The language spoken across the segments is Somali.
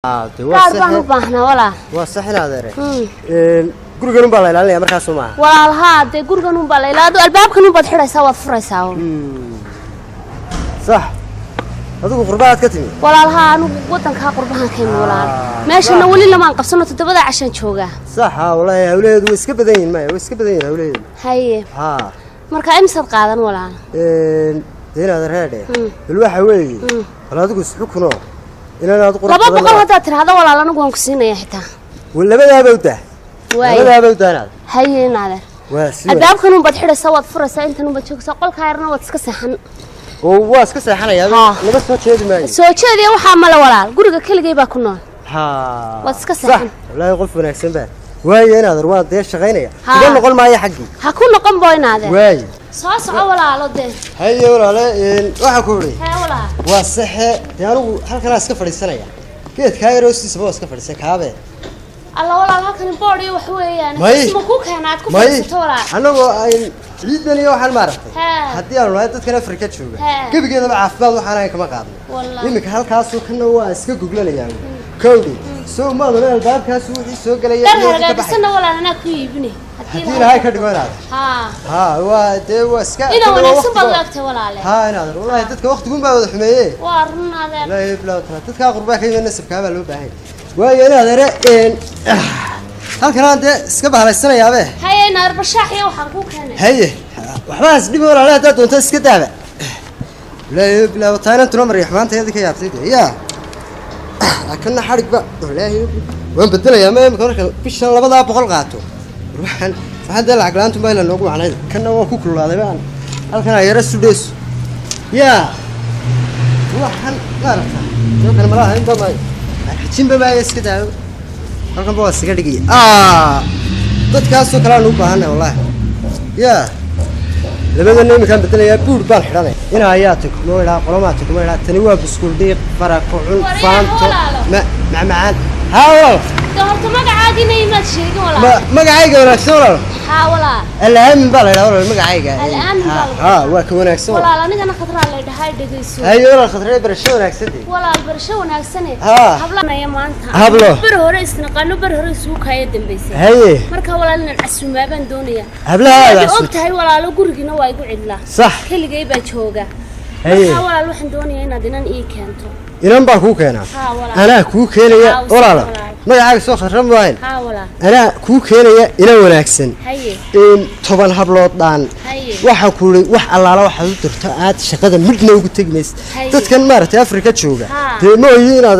Gaar baan u baahnaa, walaal. Waa sax in adeere. Gurigan un baa la ilaalinaya markaas, soo maaha? Walaal, haa, dee gurigan un baa la ilaado, albaabkan un baad xidhaysaa, waad furaysaa uun. Sax, adigu qurbahaad ka timi? Walaal, haa, anigu waddankaa qurbahan ka imi, walaal. Meeshana weli lamaan qabsano, 7da cashaan joogaa. Sax, haa, wallaahi hawlaheedu way iska badan yihin, maya, way iska badan yihin hawlaheedu. Haye. Haa. Marka imisaad qaadan, walaal? Dee in adeer heedhe, bal waxa weeye, bal adigu isxukuno inaan aad qurux laba badan boqol haddaad tidhaahdo, walaal, anigu waan ku siinaya xitaa. Labadaaba u dah. Waay. Labadaaba u dah inaad. Haye, in adeer. Waa si Albaabkan un baad xidhaysaa, waad furaysaa, intan un baad joogaysaa, qolkaa yarna waad iska seexan. Oo waa iska seexanayaa? Haa. Laga soo jeedi maayo? Soo jeediya waxaa male, walaal, guriga keligay baa ku nool. Haa. Waad iska sax seexan. Wallaahi qof wanaagsan baa waaye in adeer, waa dee shaqaynaya. Haa. Uga noqon maayo xaggii. Ha ku noqon bo, in adeer. Waaye. Soo soco, walaalo, dee. Haye walaale, waxaa ku idhi. Hee, walaal. Waa saxe, dee anigu halkanaa iska fadhiisanaya, geedkaa yar hoostiisaba waa iska fadhiisan kaabe. Alla, walaal, halkani boodh iyo wax weeyaan. May. Ma kuu keena aad ku may fadhiisato, walaal? Annagoo ay ciidan iyo waxaan maaragtay Haa. haddii aanu nahay dadkan Afrika jooga, Haa. gebigeedaba caafimaad waxaan ahayn kama qaadno. Wallahi. Iminka halkaasuu kana waa iska goglanayaa kowdhi, soo maaduna albaabkaasu wixii soo gelaya Dhar iyo wixii ka baxaya. hagaajisanna, walaal, anaa ku iibine. Haddii Ilaahay ka dhigo inaad. Haa. Haa, waa dee waa iska Ina kana waa wanaagsan baad waqtiga- u egtay, walaale. Haa inaad, wallahi dadka waqtigun baa wada xumeeye. Waa run, adeer. Wallaahi bilaw tala dadkaa qurbaa ka yimid nasabkaa baa loo baahan yahay. Waayo in adeere, halkan aan dee iska bahalaysanayaabee. Haye, in adeer, bashaax iyo waxaan kuu keenay. Haye, waxba has dhibi, walaale, haddaad doonto iska daaba. Wallaahi bilaw taa inaan tuna mariyo xumaantayadii ka yaabtay dee yaa kana xadhigba, wallaahi waan bedelayaa. Ma imika marka bishan 200 qaato, war waxaan dee lacag la-aantu baa ila noogu wacnayd, kana waan ku kululaaday baan halkan aa yara sudheyso yaa waxaan maaragta soo kale malaha inba maayo, xajinba maayo, iska daayo, halkan ba waa iskaga dhigaya. Dadkaasoo kale aan u baahanay, wallaahi yaa labadana iminkaan bedelayaa, buur baan xidhanay ina ayaa tagmo idhaa, qolomaa tagmo idhaa. Tani waa buskuul dhiiq fara ku cun. Waryaa, faanto. Walaalo. Ma macmacaan, haa walaal. De horta magacaagiina imaad sheegin, ma walaal. Magacayga wanaagsan, walaal? Haa, walaal. Alaamin baa la idhaha, walaal, magacayga. Alaamin baa lagu Haa, waa ka wanaagsan, walaal. Walaal, anigana Khadraa la dhahay, dhegayso. Haye walaal Khadree, barasho wanaagsan dee. Walaal, barasho wanaagsane. Haa. Hablanaya maanta. Hablo. Ber hore isnaqaano, ber hore isugu kaaya dambaysay. Haye. Marka walaal, inaan casuumaa baan doonaya. Hablaha aad Waad og casuumtay. tahay, walaalo, gurigiina waa igu cidlaa. Sax. Keligay baa jooga. Haye. Marka walaal, waxaan doonayaa inaad inan ii keento. Inan baa kuu keenaa? Haa, walaal. Anaa kuu keenaya. Haa, walaala. walaal. Magacaaga soo Khadra maahayn? Haa, walaal. Anaa kuu keenaya inan wanaagsan. Haye. In 10 hablood dhaan. Haye. Waxaa ku yidhi wax allaala waxaad u dirto aad shaqada midna ugu tegi maysid. Haye. Dadkan maaragtay Afrika jooga Haa. dee ma oyi inaad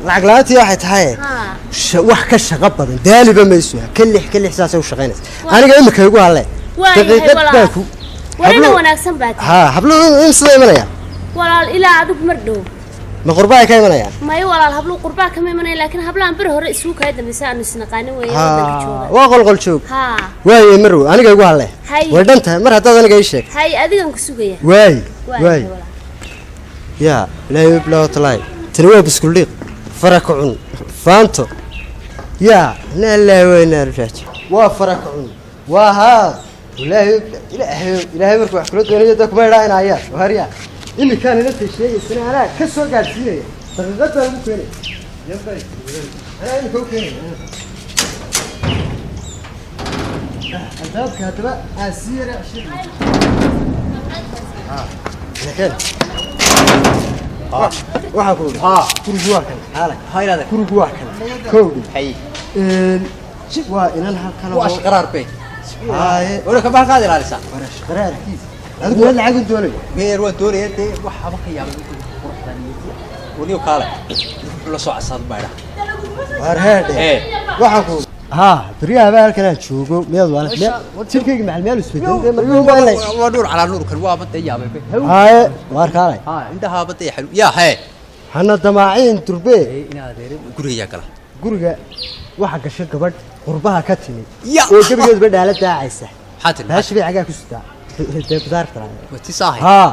lacag la-aantii waxay tahay Haa. wax ka shaqo badan daaliba mayso, ka lix ka lix saasay u shaqaynaysa. Aniga imika igu halle. Waayahay, Daqiiqad walaal. baa ku Warina hablo- wanaagsan baa tahay. Haa, habluhu in sida imanayaan. Walaal, ilaa adigu mar dhow. Ma qurbaa ka imanayaan? May, walaal, hablu qurbaa kama imanaya, laakiin hablahan ber hore isugu kaya dambaysa aanu isnaqaanin weeye, waddanka Haa, jooga. waa qolqol joog. Haa. Waaye marwo, aniga igu halle. Haye. Way dhan tahay mar haddaad aniga ii sheeg. Haye, adigan ku sugaya. Waay. Waayahay, waay. walaal. Yaa ilaahay bilaw talaay, tani waa buskul dhiiq fara ka cun faanto, yaa inaa ilaahi wa inaa raaji, waa fara ka cun, waa haa, ilaahay ilaahay ilaahay markuu wax kula doonayo dee kuma idhaa inaa yaa waarya. Iminkaan inanta sheegaysana anaa ka soo gaadhsiinaya, daqiiqad baan ugu keenaya. Yambay, anaa iminka u keenaya albaabka, haddaba aan sii yara ceshay. Nakeen, waxaan ku idhi gurigu waa kan xaalay. Haa, inaad. Gurigu waa kan kowdhi. Haye. Waa inan halkan. Waa ashqaraar bay. Haye. Wala ka baan qaad ilaalisa. War ashqaraarkiisa adigu waa lacag u doonayo. Meer waan doonaya dee, waxaba ka yaabay quruxdan iyo waliyo kaale. Wuxuu la soo casaad baa idhaa. War heedhe. Ee. Waxaan ku haa beryaha baa halkan aan joogo miyaad waa jirkayga macal meel isbedelay dee maryuhu baa inay Waa nuur calaa nuur kan, waa badda yaabay bay. Haye, waar kaalay. Haa, indhaha badda xal. Yaa hee. Hana damaaciin durbe. Ee, inaad adeer, guriga yaa gala. Guriga waxa gasha gabadh qurbaha ka timid Ya. oo gebigeeduba dhaala daacaysa. Maxaa tiri? Baashi bay cagaa ku sitaa dee bidaarta. Waa ti saahay. Haa.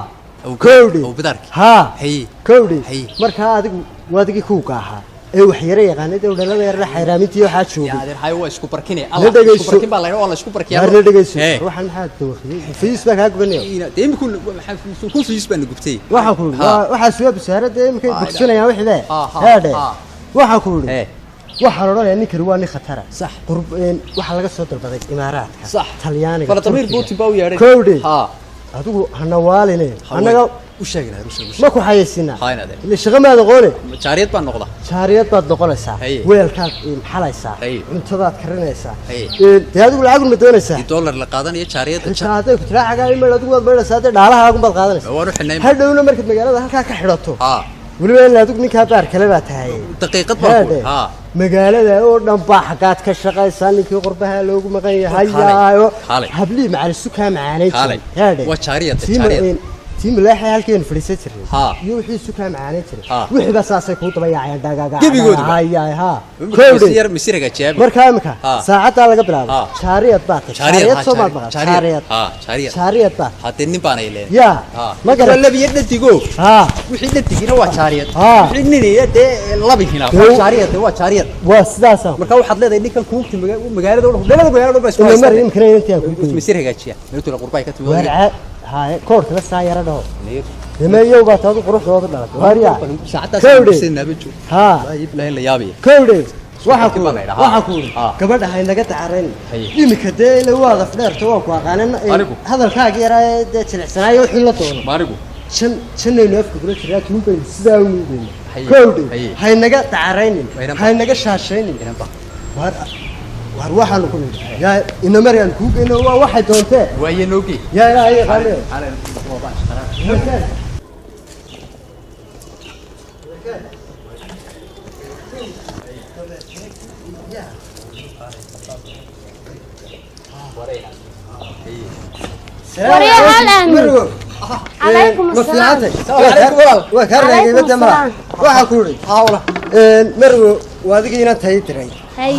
Kowdhi. Aw bidaarki. Haa. Haye. Kowdhi. Haye. Markaa adigu waa adigii kuuga ahaa ee wax yara yaqaanay dee dhalada yarna xayraamintii waxaa Yaa joogay. adeer, haye, waa isku barkinay. Na Allah, isku dhegeyso. barkin baa la waa la isku barkiyaa. Waarna dhegeyso. Ee. Waxaan maxaa dawaqiyey fiis baa kaa gubanaya. Dee iminku maxaa ku fiis baa na gubtay. Waxaan ku Haa. waxaa sugaa busaaradda iminkay Haa, bogsanayaan wixii be Haa, haa, heedhe. haa. Waxaan ku idhi Hee. Waxaan odhanayaa ninkani waa nin khatara. Sax. Qurb waxaa laga soo dalbaday Imaaraadka, Sax. Talyaaniga, Vladimir Turkiga. Putin baa u yeedhay. Kowdhe. Haa. Adigu hana waaline annaga. U sheegna, u sheeg, u sheeg. Ma ku xayeysinaa? Haa, inaad Ile shaqa maad aqoone. Jaariyad baan noqda. Jaariyad baad noqonaysaa. Haye. Weelkaad xalaysaa. Haye. Cuntadaad karinaysaa. Haye. Dee adigu lacagun ma doonaysaa? Dollar la qaadanayo jaariyadda. Xitaa hadday ku tiraa cagaa imayl, adigu waad maydhaysaa, dee dhaalahaagun baad qaadanaysaa. Waan u xidhnay. Hadhowna markaad magaalada halkaa ka xidhato, Haa. weliba in adigu ninkaa baar kale baa tahay. Daqiiqad baan ku. Haadhe. Haa. Magaalada oo dhan baa xaggaad ka shaqaysaa, ninkii qurbaha loogu maqan yahay. Kaalay. Hayaayo. Kaalay. Hablihii macalisu kaa macaanayn Kaalay. jiray. Haadhe. Waa jaariyad, Tii ma- jaariyad. Tii malaaxay halkeenu fadhiisan jirnay Haa. iyo wixii isu kaa macaanayn jiray, Haa. wixii baa saasay kuu daba yaacayaan dhagaga. Gebigooduba. Hayaay, haa. Kowdhe. Misir misiraga jaabi. Markaa imika Haa. saacaddaa laga bilaabo Haa. jaariyad baa tahay. Jaariyad, Jaariyad haa, soo maad maqal? jaariyad. Jaariyad. Haa, jaariyad. Jaariyad baa tahay. Haddee nin baan ay leedahay. Yaa. Haa. Ma garan. Waa labiyo dhadigo. Haa. Wixii dhadigina waa jaariyad. Haa. Wixii ninaya dee labihina waa jaariyad, waa jaariyad. Waa sidaasaa. Marka waxaad leedahay ninkan kuugta magaalada oo dhan, magaalada oo dhan baa isku Ila mar haystaa. imkana intii aan kuu geeyo. Misir hagaajiya. Meeltu la qurbay ka timi. Waar haye, koorkala saa yara dhaho dameeyow baa taadu quruxdooda dhalatay waaryaa. Saacadaas Kowdhe. aan joog. Haa. Ilaahay la yaabaya. Kowdhe, waxaa ku Baa la yidhahaa. waxaa ku uri Haa. gabadha haynaga dacarayn. Haye. Imika dee ila waad afdheerto, waan ku aqaanan. Anigu? Hadalkaaga yaraa ee dee jilicsanaayo wixii la doono. Maanigu. Jan jannaynu afka kula jiraa, tuunbaynu sidaa u nuugayna. Haye. Kowdhe. Haye. Haynaga dacaraynin. Inanba. Haynaga shaashaynin. Inanba. Waar waar, waxaanu ku nidhi yaa inamari aan kuu geyno, waa waxay doontee. Waaye noogi. Yaa ilaahay yaqaanee. Xalay waa baan shaqaraa. Waryaa, hal aamin. Calaykum assalaam. Waa kaa raagay Calaykum badda mala. assalaam. Waxaa ku idhi marwo, waa adiga inaan tahay diray Haye.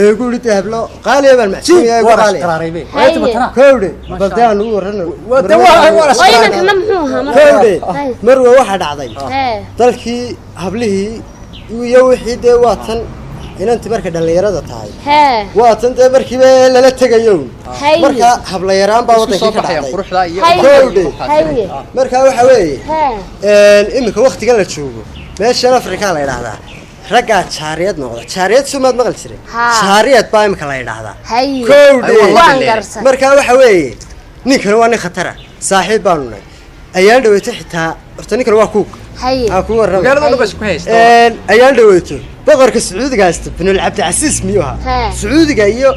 ee ku idhi dee hablo qaaliya baan macsuumiya igu Waa qaaliya. shaqaraaray. Haye. Kowdhe, bal dee aan ugu warrano. Waa dee waa Oo inankana muxuu ahaa marka? Kowdhe. Haye. Marwo, waxaa dhacday Hee. dalkii hablihii iyo wixii dee waa tan inanti markay dhallinyarada tahay, Hee. waa tan dee markiiba lala tegayo. Haye. Marka habla yaraan baa Isku wadankii soo ka baxayaan dhacday. quruxda iyo Haye. Kowdhe. Haye. Marka waxa weeye Hee. iminka waktigan la joogo meeshan Afrika la yidhaahdaa raggaa jaariyad noqda. Jaariyad sumaad maqli jiray? Haa. Jaariyad baa iminka la yidhaahdaa. Haye. Kowdhe. Waan garsan. Marka waxa weeye ninkani waa nin khatara, saaxiib baanu nahay. Ayaan dhaweyto xitaa horta ninkani waa kuug. Haye. Aan ku warramay. Magaalada oo dhan baa isku haystaa. Ayaan dhaweyto boqorka Sacuudiga haysta Binul Cabdicasiis miyuu ahaa? Haa. Sacuudiga iyo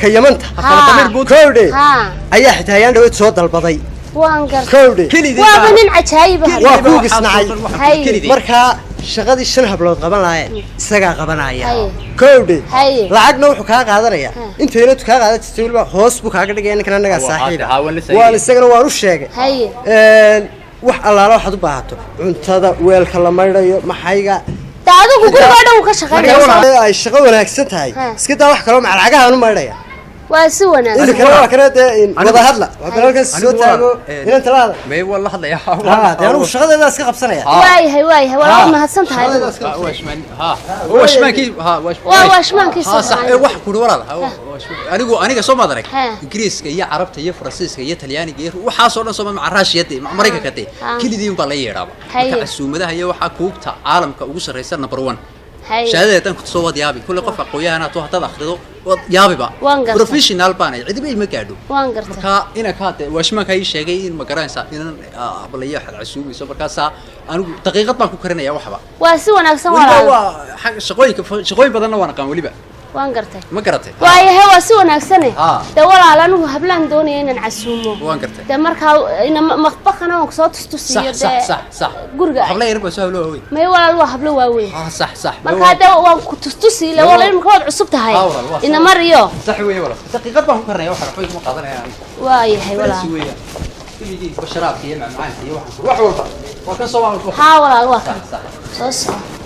ka Yamanta. Haa. Kowdhe. Haa. Ayaa xitaa ayaan dhaweyto soo dalbaday. Waan garsan. Kowdhe. Kelidii Waaba baa- nin cajaayib ah. Waa kuug isnacay. Haye. Markaa shaqadii shan hablood qaban lahaayeen isagaa qabanaya. Haye. Kowdhe. Haye. Lacagna wuxuu kaa qaadanaya Ha. intaynatu kaa qaadan jirtay, weliba hoos buu kaaga dhigaya ninkan annagaa Waa saaxiiba. haa, waan la saaxiibay. Waan isagana waan u sheegay. Haye. Wax allaala waxaad u baahato, cuntada, weelka la maydhayo, maxayga. Da adigu guriga oo dhan wuu ka shaqaynaya. Marka ay shaqo wanaagsan tahay. Ha. Iska daa wax kaloo macalcagahaan u maydhaya. Waa si wanaagsan. Inta kale waa kana dee wada hadla, waa kana halkan soo Anigu waa- taago inanta la hadla. May waa la hadlayaa. Haa, dee anigu shaqadeeda iska qabsanaya. Waayahay, waayahay, waa mahadsan tahay. Shaqadeeda iska qabsanaya. Waa shmaan. Haa. Waa shmaankii. Haa, waa Waa waashmaankii ها صح. Soomaaliya. Wax ku walaal. Anigu soo maad arag Ha. Ingiriiska iyo Carabta iyo Faransiiska iyo Talyaaniga iyo waxaas oo dhan soo maad Raashiyada iyo Mareykanka tee Ha. kelidii baa la yeedhaaba. Haye. Marka casuumadaha iyo waxa kuugta caalamka ugu sarreysa number 1. Haye. Shahaadada tan ku soo wad yaabi kulli qof aqoonyahan aad hadaad akhrido wad yaabiba. Waan gartay. Professional baan ay cidiba ima gaadho. Waan gartay. Marka ina ka hade waashmaanka ii sheegay in ma garanaysaa inan hablayo waxaad casuumayso, markaasaa anigu daqiiqad baan ku karinaya waxba. Waa si wanaagsan weliba walaal. Waa xag shaqooyinka, shaqooyin badanna waan aqaan weliba. Waan gartay. Ma garatay? Waayahay, waa si wanaagsane. Haa. Dee walaal, anigu hablaan doonaya inaan casuumo. Waan gartay. Dee markaa ina maqbaqana waan kusoo tustusiyo. صح صح Dee صح صح. guriga habla yar baa soo hablo waaweyn. May walaal, waa hablo waaweyn. ها صح صح. Markaa dee waan ku tustusi ile walaal, imika waad cusub tahay. Haa, walaal, waa ina mariyo. صح weeye walaal, daqiiqad baan ku karinaya waxa waxba iguma qaadanaya anigu. Waayahay walaal. Fancy weeyaan keligii basharaadka iyo macmacaanka iyo waxaan wax walba waa kan soo maamul. Haa walaal, waa kan. صح. Soo soco.